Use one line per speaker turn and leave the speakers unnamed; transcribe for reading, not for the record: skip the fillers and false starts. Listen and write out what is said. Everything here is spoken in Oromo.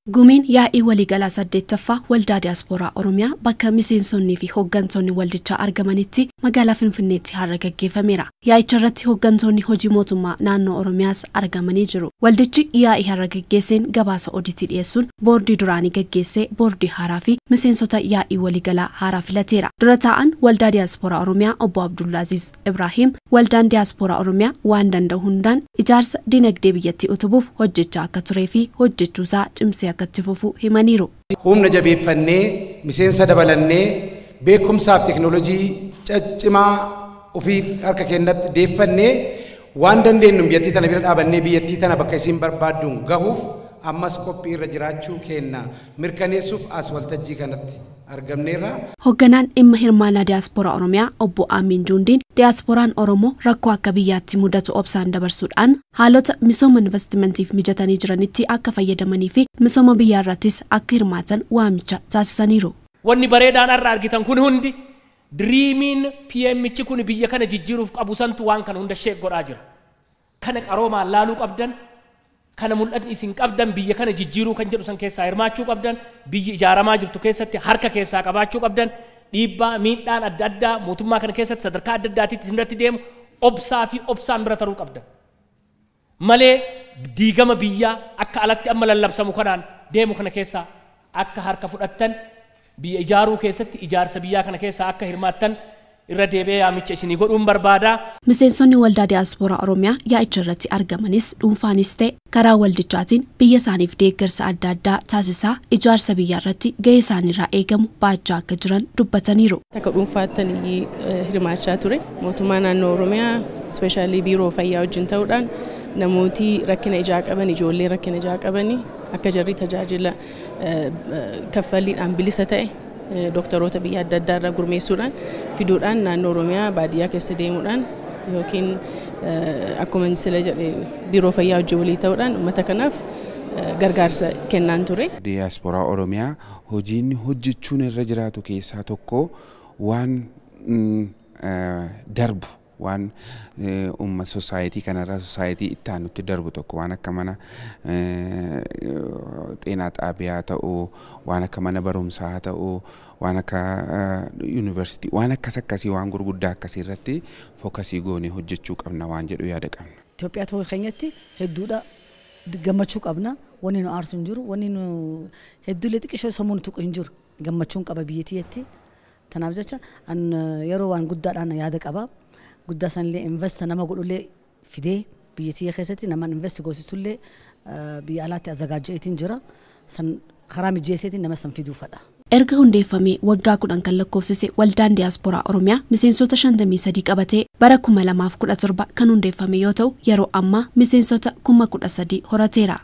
Gumiin yaa'ii waliigalaa 8ffaa Waldaa Diyaaspooraa Oromiyaa bakka miseensonnii fi hooggantoonni waldichaa argamanitti magaalaa Finfinneetti har'a gaggeeffameera. Yaa'icha irratti hooggantoonni hojii mootummaa naannoo Oromiyaas argamanii jiru. Waldichi yaa'ii har'a gaggeesseen gabaasa odiitii dhiyeessuun boordii duraanii gaggeessee boordii haaraa fi miseensota yaa'ii waliigalaa haaraa filateera. Dura taa'an Waldaa Diyaaspooraa Oromiyaa Obbo Abdullaaziz Ibraahiim Waldaan Diyaaspooraa Oromiyaa waan danda'u hundaan ijaarsa dinagdee biyyattii utubuuf hojjechaa akka turee fi hojjechuusaa cimsee akka itti fufu himaniiru.
Humna jabeeffannee, miseensa dabalannee, beekumsaaf teekinooloojii ciccimaa ofii harka keenyatti deeffannee waan dandeenyu biyyattii tana bira dhaabannee biyyattii tana bakka isiin barbaadduun gahuuf ammas qophii irra jiraachuu keenna mirkaneessuuf as waltajjii kanatti argamneerra.
Hoogganaan dhimma hirmaannaa Diyaaspooraa Oromiyaa Obbo Amiin Juundiin Diyaaspooraan Oromoo rakkoo akka biyyaatti mudatu obsaan dabarsuudhaan haalota misooma investimentiif mijatanii jiranitti akka fayyadamanii fi misooma biyyaa irrattis akka hirmaatan waamicha taasisaniiru.
Wanni bareedaan har'a argitan kun hundi diriimiin PM'chi kun biyya kana jijjiiruuf qabu santu waan kana hunda sheek godhaa jira. Kana qaroomaan laaluu qabdan, kana mul'atni isin qabdan biyya kana jijjiiruu kan jedhu san keessaa hirmaachuu qabdan, biyyi ijaaramaa jirtu keessatti harka keessaa qabaachuu qabdan, dhiibbaa miidhaan adda addaa mootummaa kana keessatti sadarkaa adda addaatitti isin irratti deemu obsaa fi obsaan bira taruu qabdan. Malee diigama biyyaa akka alatti amma lallabsamu kanaan deemu kana keessaa akka harka fudhattan biyya ijaaruu keessatti ijaarsa biyyaa kana keessaa akka hirmaattan irra deebi'ee yaamicha isinii godhuun barbaada.
Miseensonni Waldaa Diyaaspooraa Oromiyaa yaa'icha irratti argamanis dhuunfaanis ta'e karaa waldichaatiin biyya isaaniif deeggarsa adda addaa taasisaa ijaarsa biyyaa irratti gahee isaaniirraa eegamu baachaa akka jiran dubbataniiru.
Akka dhuunfaattan hirmaachaa ture mootummaa naannoo Oromiyaa ispeeshaalii biiroo fayyaa wajjin ta'uudhaan namooti rakkina ijaa qaban ijoollee rakkina ijaa qaban akka jarri tajaajila kaffalliidhaan bilisa ta'e doktoroota biyya adda addaa irraa gurmeessuudhaan fiduudhaan naannoo Oromiyaa baadiyyaa keessa deemuudhaan yookiin akkuma sila jedhe biiroo fayyaa wajjin walii ta'uudhaan uummata kanaaf gargaarsa kennaan ture.
Diyaaspooraa Oromiyaa hojiin hojjechuun irra jiraatu keessaa tokko waan darbu waan uumma sosaayitii kanarraa sosaayitii itti aanutti darbu tokko waan akka mana xeenaa xaabiyaa ta'uu, waan akka mana barumsaa ta'uu, waan akka yuunivarsiitii waan akkas akkasii waan gurguddaa akkasii irratti fookasii goonee hojjechuu qabna waan jedhu yaada qabna.
Itoophiyaa tokko keenyatti hedduudha gammachuu qabna. Wanni nu aarsu hin jiru, wanni nu hedduulee xiqqishoo sammuu nu tuqu hin jiru. Gammachuun qaba biyyattiitti. Tanaaf jecha yeroo waan guddaadhaan yaada qaba. Guddaa sanillee invest nama godhullee fidee biyyattii keessatti nama invest goosisullee biyya alaatti azagaajjeetiin jira. San karaa mijeesseetiin nama san fiduu fedha.
Erga hundeeffamee waggaa 10 kan lakkoofsise Waldaan Diyaaspooraa Oromiyaa miseensota 53 qabatee bara 2017 kan hundeeffame yoo ta'u yeroo ammaa miseensota 13,000 horateera.